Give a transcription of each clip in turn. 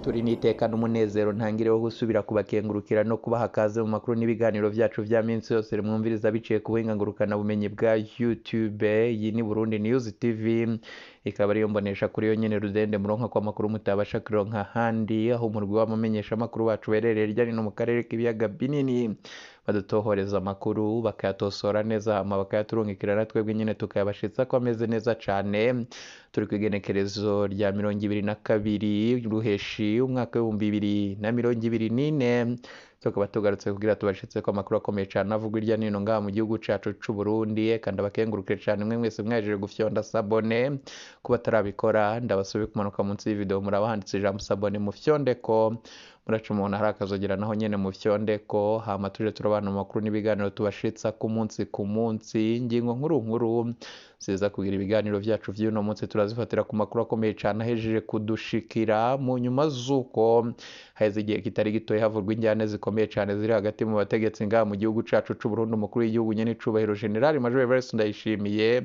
Turi n'iteka n'umunezero ntangire wo gusubira kubakengurukira no kubaha kaze mu makuru n'ibiganiro vyacu vya minsi yose mwumviriza biciye ku buhinga ngurukanabumenyi bwa YouTube. Iyi ni Burundi News TV, ikaba ariyo mbonesha kuri yo nyene rudende muronka kwa makuru mutabasha kuronka ahandi, aho umurwi w'abamenyeshamakuru bacu berereye hirya no hino mu karere k'ibiyaga binini badutohoreza amakuru bakayatosora neza hama bakayaturungikira na twebwe nyene tukayabashitsa ko ameze neza cane. Turi kw'igenekerezo rya 22 Ruheshi umwaka w'2024, tukaba tugarutse kugira tubashitse ko amakuru akomeye cane avugwa hirya no hino ngaha mu gihugu cacu c'u Burundi. Eka ndabakengurukire cane mwe mwese mwahejeje gufyonda sabone. Ku batarabikora ndabasabe kumanuka munsi y'ivideo muraba handitse ijambo sabone mufyondeko, muraca umuntu hari akazogera naho nyene mufyondeko, hama tuje turabana mu makuru n'ibiganiro tubashitsa ku munsi ku munsi. Ingingo nkuru nkuru ziza kugira ibiganiro vyacu vy'uno munsi turazifatira ku makuru akomeye cane ahejeje kudushikira mu nyuma z'uko haheze igihe kitari gitoya havurwa injyane zikomeye cane ziri hagati mu bategetsi ngaha mu gihugu cacu c'u Burundi. Umukuru w'igihugu nyene icubahiro General Major Evariste Ndayishimiye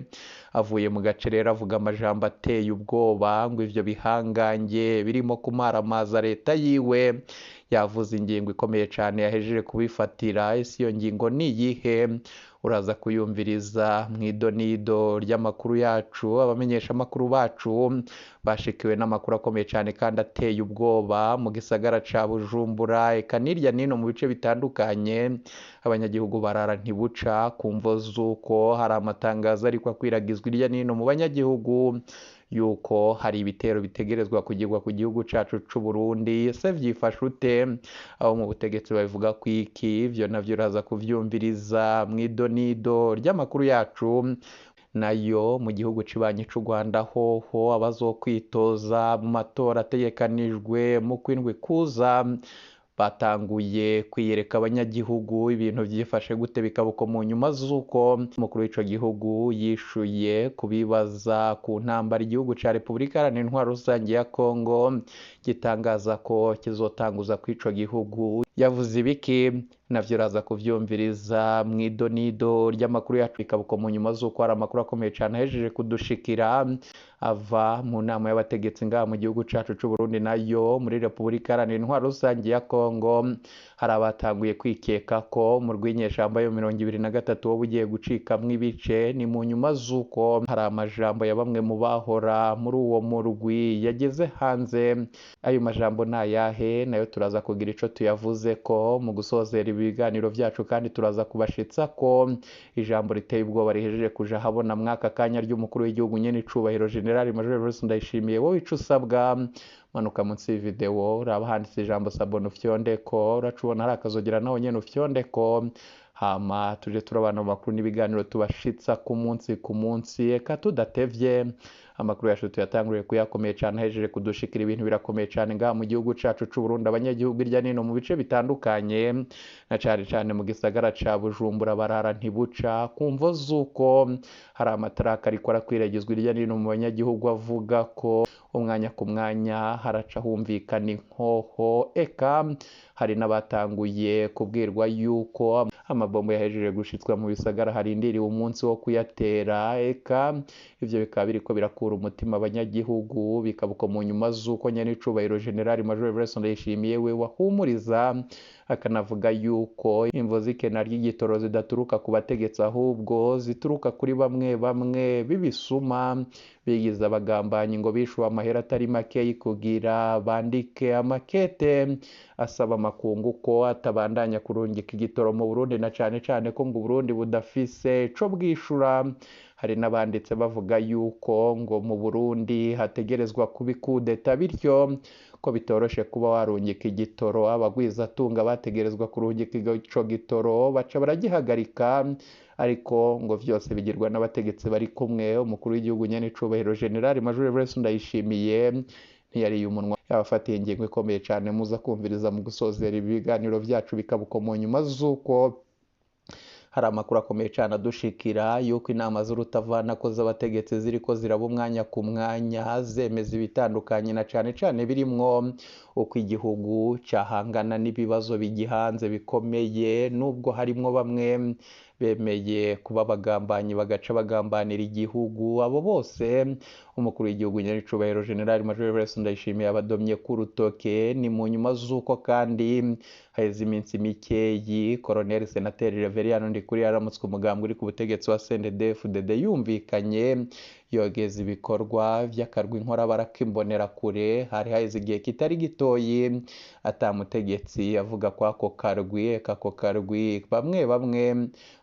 avuye mu gace rero avuga amajambo ateye ubwoba ngo ivyo bihangange birimo kumaramaza leta yiwe. Yavuze ingingo ikomeye cane yahejeje kubifatira. Ese iyo ngingo ni iyihe? Uraza kuyumviriza mw'idonido ry'amakuru yacu. Abamenyeshamakuru bacu bashikiwe n'amakuru akomeye cane kandi ateye ubwoba mu gisagara ca Bujumbura, eka n'irya nino mu bice bitandukanye. Abanyagihugu barara ntibuca ku mvo z'uko hari amatangazo ariko akwiragizwa irya nino mu banyagihugu yuko hari ibitero bitegerezwa kugirwa ku gihugu cacu c'u Burundi. Ese vyifashe ute? Abo mu butegetsi babivuga kwiki? Ivyo navyo uraza kuvyumviriza mw'idonido ry'amakuru yacu. Nayo mu gihugu cibanyi c'u Rwanda hoho abazokwitoza mu matora ategekanijwe mu kwindwi kuza batanguye kwiyereka abanyagihugu. Ibintu vyifashe gute bikaba uko mu nyuma z'uko umukuru w'ico gihugu yishuye kubibaza ku ntambara igihugu ca Repubulika Iharanira Intwaro Rusange ya Kongo gitangaza ko kizotanguza kw'ico gihugu. Yavuze ibiki? Navyo uraza kuvyumviriza mw'idonido ry'amakuru yacu. Bikaba uko mu nyuma z'uko hari amakuru akomeye cane ahejeje kudushikira ava mu nama y'abategetsi ngaha mu gihugu cacu c'u Burundi nayo muri Repubulika Iharanira Intwaro Rusange ya Kongo hari abatanguye kwikeka ko mu rw'inyeshamba yo 23 woba ugiye gucikamwo ibice. Ni mu nyuma z'uko hari amajambo ya bamwe mu bahora muri uwo murwi yageze hanze. Ayo majambo ni ayahe? Nayo turaza kugira ico tuyavuze ko mu gusozera ibiganiro vyacu, kandi turaza kubashitsa ko ijambo riteye ubwoba rihejeje kuja habona mwaka kanya ry'umukuru w'igihugu nyene icubahiro General Major Evariste Ndayishimiye. Wowe ico usabwa, manuka munsi y'ivideo uraba handitse ijambo sabone ufyondeko, uraca ubona hari akazogera naho nyene ufyondeko, hama tuje turabana mu makuru n'ibiganiro tubashitsa ku munsi ku munsi. Eka tudatevye amakuru yacu tuyatanguriye kuyakomeye cane ahejeje kudushikira. Ibintu birakomeye cane ngaha mu gihugu cacu c'u Burundi. Abanyagihugu hirya nino mu bice bitandukanye na cane cane mu gisagara ca Bujumbura barara ntibuca ku mvo z'uko hari amataraka ariko arakwiragizwa hirya nino mu banyagihugu avuga ko umwanya ku mwanya haraca humvikana inkoho. Eka hari n'abatanguye kubwirwa yuko amabombo yahejeje gushitswa mu bisagara harindiriwe umunsi wo kuyatera. Eka ivyo bikaba biriko birakura umutima abanyagihugu, bikaba uko mu nyuma z'uko nyene icubahiro General Major Evariste Ndayishimiye we wahumuriza akanavuga yuko imvo z'ikena ry'igitoro zidaturuka ku bategetsi ahubwo zituruka kuri bamwe bamwe b'ibisuma bigize abagambanyi ngo bishuwe amahera atari makeyi kugira bandike amakete asaba amakungu ko atabandanya kurungika igitoro mu Burundi, na cane cane ko ngo Burundi budafise ico bwishura. Hari n'abanditse bavuga yuko ngo mu Burundi hategerezwa kuba ikudeta, bityo ko bitoroshe kuba warungika igitoro. Abagwizatunga bategerezwa kurungika ico gitoro baca baragihagarika, ariko ngo vyose bigirwa n'abategetsi bari kumwe. Umukuru w'igihugu nyene icubahiro General Major Evariste Ndayishimiye ntiyariye umunwa, yabafatiye ingingo ikomeye cane muza kumviriza mu gusozera ibiganiro vyacu. Bikaba uko mu nyuma z'uko hari amakuru akomeye cane adushikira yuko inama z'urutavanako z'abategetsi ziriko ziraba umwanya ku mwanya zemeza ibitandukanye na cane cane birimwo uko igihugu cahangana n'ibibazo bigihanze bikomeye, nubwo harimwo bamwe Bemeye kuba abagambanyi bagaca bagambanira igihugu. Abo bose umukuru w'igihugu nyenicubahiro General Major Evariste Ndayishimiye abadomye ku rutoke. Ni mu nyuma z'uko kandi haheze iminsi mikeyi Colonel Senateri Reveriyano Ndikuri yaramutswe umugambi uri ku butegetsi wa CNDD-FDD yumvikanye yogeza ibikorwa vy'akarwi inkorabara k'imbonerakure. Hari haheze igihe kitari gitoyi atamutegetsi avuga ko ako karwi, eka ako karwi bamwe bamwe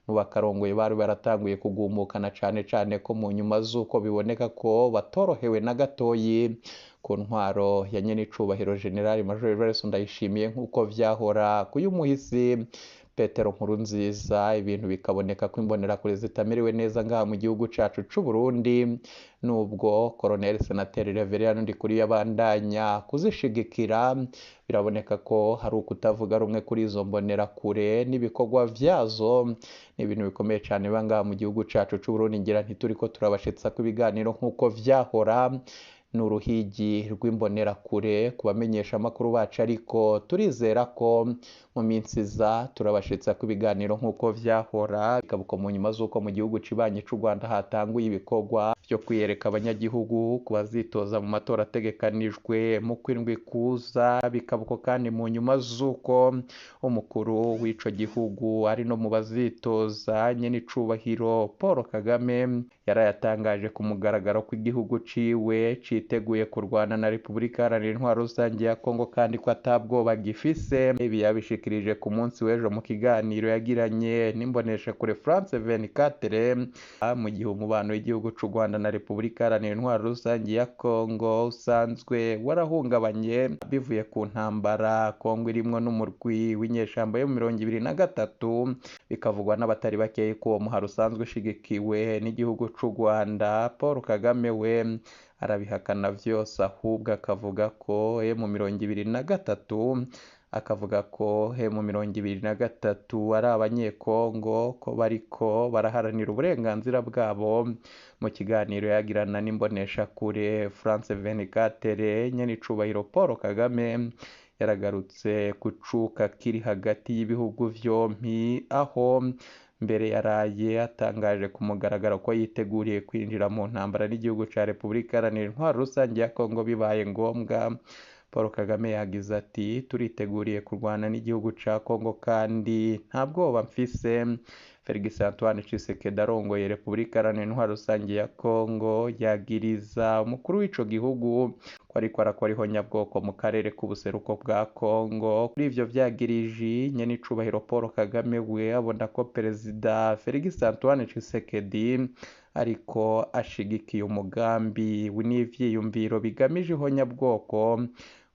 mu bakarongoye bari baratanguye kugumukana, cane cane ko mu nyuma z'uko biboneka ko batorohewe na gatoyi ku ntwaro ya nyenicubahiro General Major Evariste Ndayishimiye nk'uko vyahora kuyumuhisi Petero Nkurunziza. Ibintu bikaboneka ko imbonerakure zitamerewe neza ngaha mu gihugu cacu c'u Burundi, nubwo Colonel Senateri Reveriyano Ndikuri yabandanya kuzishigikira. Biraboneka ko hari ukutavuga rumwe kuri izo mbonerakure n'ibikorwa vyazo. Ni ibintu bikomeye cane biba ngaha mu gihugu cacu c'u Burundi. Ngira ntituriko turabashitsa ku ibiganiro nk'uko vyahora, ni uruhigi rw'imbonerakure ku bamenyesha amakuru bacu, ariko turizera ko mu minsi iza turabashitsa ku ibiganiro nk'uko vyahora. Bikaba uko mu nyuma z'uko mu gihugu cibanyi c'u Rwanda hatanguye ibikorwa vyo kwiyereka abanyagihugu ku bazitoza mu matora ategekanijwe mu kwindwi kuza. Bikaba uko kandi mu nyuma z'uko umukuru w'ico gihugu ari no mu bazitoza nyenicubahiro Paul Kagame yarayatangaje ku mugaragaro ko igihugu ciwe citeguye kurwana na Repubulika Iharanira Intwaro Rusange ya Kongo kandi ko atabwoba gifise. Ibi yabishikirije ku munsi w'ejo mu kiganiro yagiranye n'imboneshakure France 24, mu gihe umubano w'igihugu c'u Rwanda na Repubulika Iharanira Intwaro Rusange ya Kongo usanzwe warahungabanye bivuye ku ntambara Kongo irimwo n'umurwi w'inyeshamba yo 23. Bikavugwa n'abatari bakeyi ko uwo muhari usanzwe ushigikiwe n'igihugu c'u Rwanda. Paul Kagame we arabihakana vyose, ahubwo akavuga ko M23 akavuga ko M23 ari abanyekongo, ko bariko baraharanira uburenganzira bwabo. Mu kiganiro yagirana n'imboneshakure France 24, nyenicubahiro Paul Kagame yaragarutse ku cuka kiri hagati y'ibihugu vyompi, aho mbere yaraye atangaje ku mugaragaro ko yiteguriye kwinjira mu ntambara n'igihugu ca Repubulika Iharanira Intwaro Rusange ya Kongo bibaye ngombwa. Paul Kagame yagize ati: "Turiteguriye kurwana n'igihugu ca Kongo kandi nta bwoba mfise." Felix Antoine Tshisekedi arongoye Repubulika Iharanira Intwaro Rusange ya Kongo yagiriza umukuru w'ico gihugu ko ariko arakora ihonyabwoko mu karere k'ubuseruko bwa Kongo. Kuri ivyo vyagiriji, nyenicubahiro Paul Kagame we abona ko Perezida Felix Antoine Tshisekedi ariko ashigikiye umugambi n'ivyiyumviro bigamije ihonyabwoko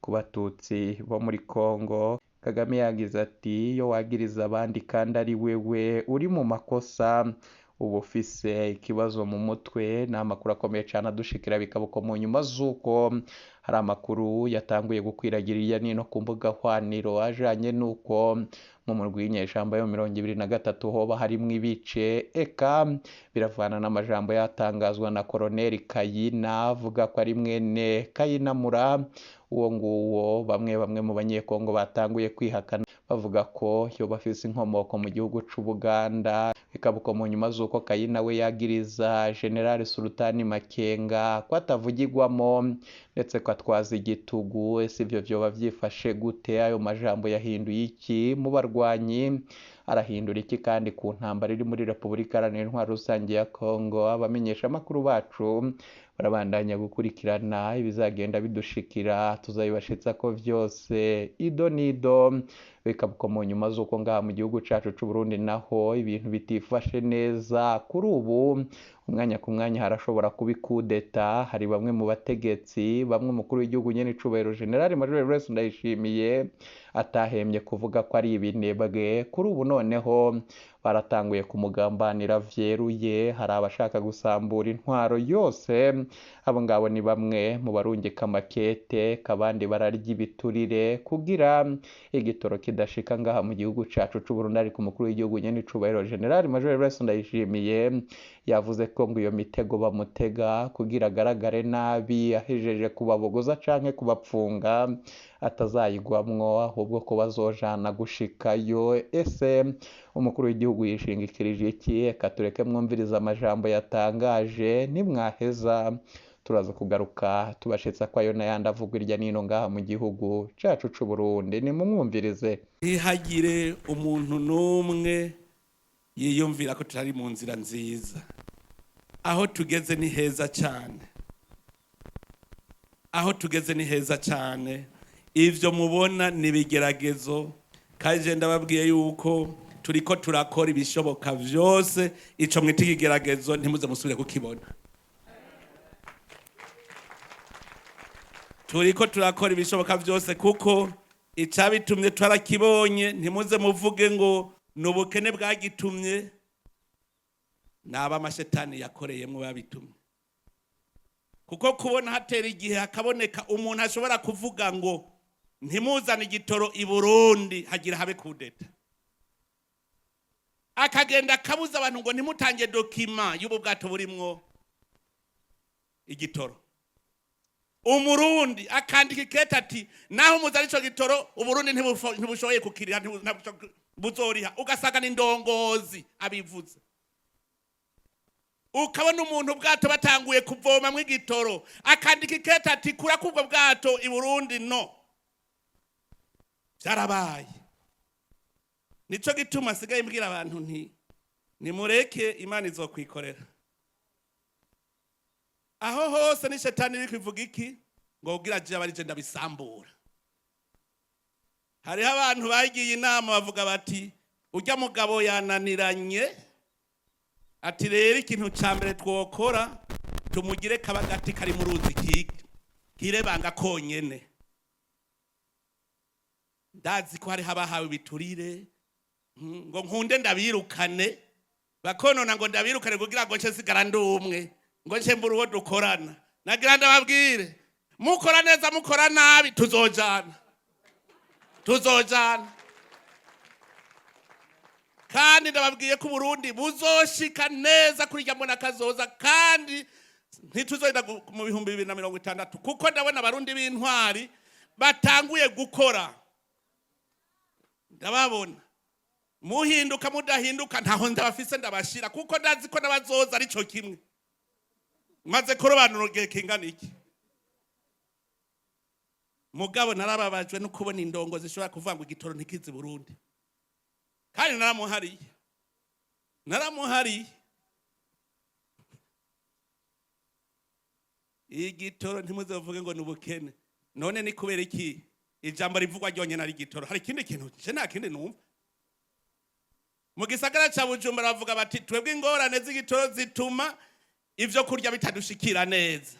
ku batutsi bo muri Kongo. Kagame yagize ati: "Iyo wagiriza abandi kandi ari wewe uri mu makosa, uba ufise ikibazo mu mutwe." Ni amakuru akomeye cane adushikira, bikaba uko mu nyuma z'uko hari amakuru yatanguye gukwiragira hirya nino ku mbuga hwaniro ajanye n'uko mu murwi w'inyeshamba yo 23 hoba harimwo ibice, eka biravana n'amajambo yatangazwa na Colonel Kayina avuga ko ari mwene Kayinamura. Uwo nguwo bamwe bamwe mu banyekongo batanguye kwihakana bavuga ko yoba afise inkomoko mu gihugu c'Ubuganda. Bikaba uko mu nyuma z'uko Kayina we yagiriza General Sultani Makenga ko atavugirwamo ndetse ko atwaza igitugu. Ese ivyo vyoba vyifashe gute? Ayo majambo yahinduye iki mu barwanyi? Arahindura iki kandi ku ntambara iri muri Repubulika Iharanira Intwaro Rusange ya Kongo? Abamenyesha amakuru bacu barabandanya gukurikirana ibizagenda bidushikira, tuzabibashitsa ko vyose ido nido. Bikaba uko mu nyuma z'uko ngaha mu gihugu cacu c'u Burundi naho ibintu bitifashe neza. Kuri ubu umwanya ku mwanya harashobora kuba ikudeta. Hari bamwe mu bategetsi, bamwe umukuru w'igihugu nyenicubahiro General Major Evariste Ndayishimiye atahemye kuvuga ko ari ibinebwe. Kuri ubu noneho baratanguye kumugambanira vyeruye. Hari abashaka gusambura intwaro yose. Abo ngabo ni bamwe mu barungika amakete, abandi bararya ibiturire kugira igitoro kidashika ngaha mu gihugu cacu c'u Burundi. Ariko umukuru w'igihugu nyenicubahiro General Major Evariste Ndayishimiye Yavuze ko ngo iyo mitego bamutega kugira agaragare nabi ahejeje kubabogoza canke kubapfunga atazayigwamwo, ahubwo ko bazojana gushikayo. Ese umukuru w'igihugu yishingikirije iki? Reka tureke mwumvirize amajambo yatangaje, nimwaheza turaza kugaruka tubashitsa ko ayo n'ayandi avugwa irya nino ngaha mu gihugu cacu c'u Burundi. Nimumwumvirize. Ntihagire umuntu n'umwe yiyumvira ko tutari mu nzira nziza. Aho tugeze ni heza cyane, aho tugeze ni heza cyane. Ivyo mubona ni ibigeragezo, kandi je ndababwiye yuko turiko turakora ibishoboka vyose. Ico mwita ikigeragezo ntimuze musubire kukibona. Turiko turakora ibishoboka vyose, kuko icabitumye twarakibonye. Ntimuze muvuge ngo ni ubukene bwagitumye, naba amashetani yakoreyemwo babitumye. Kuko kubona hatera igihe hakaboneka umuntu ashobora kuvuga ngo ntimuzane igitoro i Burundi hagira habe kudeta, akagenda akabuza abantu ngo ntimutange dokima y'ubu bwato burimwo igitoro. Umurundi akandika ikete ati naho muzana ico gitoro Uburundi ntibushoboye kukiriha, buzoriha. Ugasanga ni ndongozi abivuze. Ukabona umuntu ubwato batanguye kuvomamwo igitoro akandika ikete ati kura kubwo bwato i Burundi. No vyarabaye. Nico gituma asigaye mbwira abantu nti nimureke Imana izokwikorera. Aho hose ni shetani iri kwivuga iki ngo kugira aje abe arije ndabisambura. Hariho abantu bagiye inama bavuga bati urya mugabo yananiranye, ati rero ikintu ca mbere twokora tumugire kabagati kari mu ruzi kirebanga konyene. Ndazi ko hariho abahawe ibiturire, ngo nkunde ndabirukane, bakonona ngo ndabirukane kugira ngo nce nsigara ndi umwe, ngo nce mbura uwo dukorana. Nagira ndababwire, mukora neza mukora nabi tuzojana, tuzojana. Kandi ndababwiye ko Uburundi buzoshika neza kuri rya mbona kazoza, kandi ntituzogenda mu 2060, kuko ndabona abarundi b'intwari batanguye gukora. Ndababona muhinduka mudahinduka, ntaho ndabafise ndabashira, kuko ndazi ko n'abazoza arico kimwe. Maze kurobanura igihe kingana iki, mugabo narababajwe no kubona indongo zishobora kuvuga ngo igitoro ntikizi Burundi. Kandi naramuhariye, naramuhariye igitoro. Ntimuze bavuge ngo ni ubukene. None ni kubera iki ijambo rivugwa ryonyene ari igitoro? Hari ikindi kintu? Je nta kindi numva. Mu gisagara ca Bujumbura bavuga bati twebwe ingorane z'igitoro zituma ivyo kurya bitadushikira neza.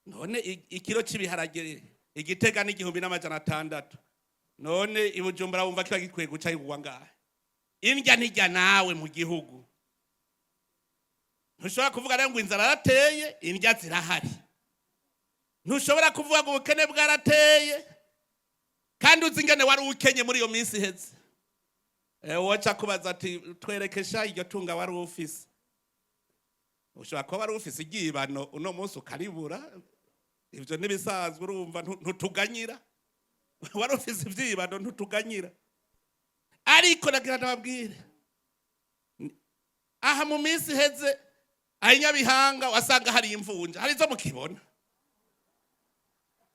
None ikiro c'ibiharage igitega ni 1600, none i Bujumbura wumva kiba gikwiye guca kigurwa ngahe? Indya ntirya nawe mu gihugu. Ntushobora kuvuga rero ngo inzara yarateye, indya zirahari. Ntushobora kuvuga ngo ubukene bwarateye kandi uzi ingene wari ukenye muri iyo minsi iheze. Woca kubaza ati twerekesha iryo tunga wari ufise. Ushobora kuba wari ufise iryibano uno munsi ukaribura, ivyo ntibisanzwe. Urumva ntutuganyira, wari ufise ivyibano ntutuganyira. Ariko nagira ndababwire, aha mu minsi iheze aho Nyabihanga wasanga hari imvunja, hari izo mukibona,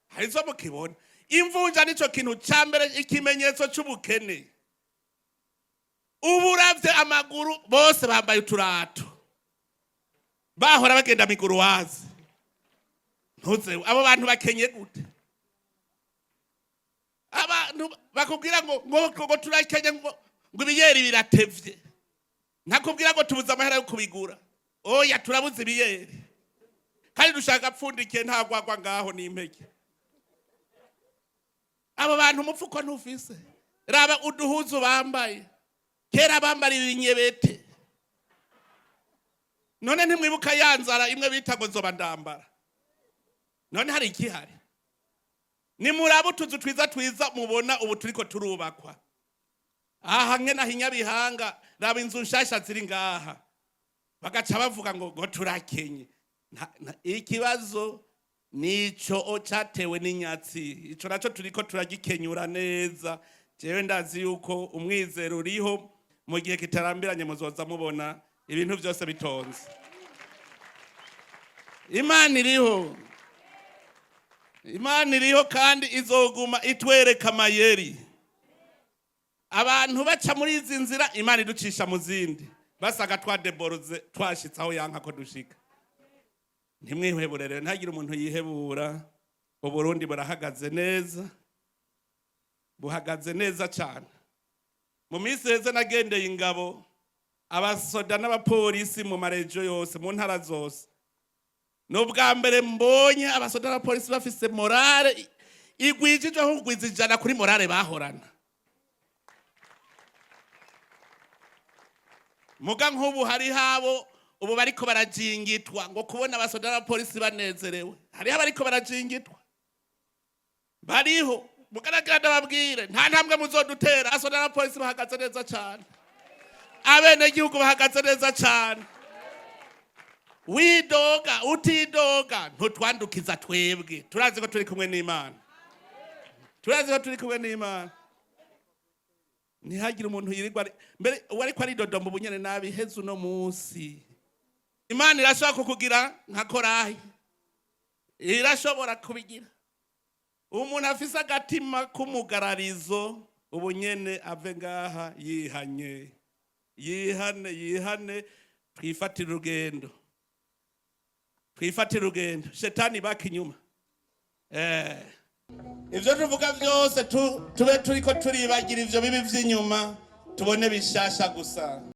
hari izo mukibona. Imvunja nico kintu ca mbere, ikimenyetso c'ubukene. Ubu uravye amaguru bose bambaye uturato, bahora bagenda miguru wazi. Ntuze abo bantu bakenye gute? Abantu bakubwira ngo ngo turakenye, ngo ibiyeri biratevye, ntakubwira ngo tubuze amahera yo kubigura. Oya, turabuze ibiyeri kandi dushaka apfundikiye, nta gwagwa ngaho n'impeke. Abo bantu umupfuko ntufise. Raba uduhuzu bambaye, kera bambara ibinyebete. None ntimwibuka ya nzara imwe bita ngo nzoba ndambara? None hari ikihari? Nimuraba utuzu twiza twiza mubona ubu turiko turubakwa aha nke naho Inyabihanga, raba inzu nshasha ziri ngaha. Bagaca bavuga ngo turakenye. Ikibazo nico cyatewe n'inyatsi, ico naco turiko turagikenyura neza. Jewe ndazi yuko umwizero uriho, mu gihe kitarambiranye muzoza mubona ibintu byose bitonze. Imana iriho, Imana iriho, kandi izoguma itwereka amayeri. Abantu baca muri izi nzira, Imana iducisha mu zindi, basaga twadeboroze, twashitse aho yanka ko dushika. Ntimwihebure rero, ntagire umuntu yihebura. Uburundi burahagaze neza, buhagaze neza cyane. Mu minsi heze nagendeye ingabo, abasoda n'abapolisi mu marejo yose, mu ntara zose. Ni ubwa mbere mbonye abasoda n'abapolisi bafise morale igwijije aho kugwiza 100 kuri morale bahorana. Muga nk'ubu hariho abo ubu bariko barajingitwa ngo kubona abasoda n'abapolisi banezerewe. Hariho abariko barajingitwa, bariho. Mugaragara, ndababwire, nta ntambwe muzodutera. Abasoda n'abapolisi bahagaze neza cyane, abenegihugu bahagaze neza cyane. Widoga utidoga, ntutwandukiza twebwe. Turazi ko turi kumwe n'Imana, turazi ko turi kumwe n'Imana. Ntihagire umuntu yirirwa mbere uwariko aridodomba ubunyene nabi heze uno munsi. Imana irashobora kukugira nka Korahi, irashobora kubigira. Umuntu afise agatima k'umugararizo ubunyene ave ngaha yihanye, yihane, yihane. Twifatire urugendo, twifatire urugendo. Shetani baka inyuma. Ivyo tuvuga vyose, tube turiko turibagira ivyo bibi vy'inyuma, tubone bishasha gusa.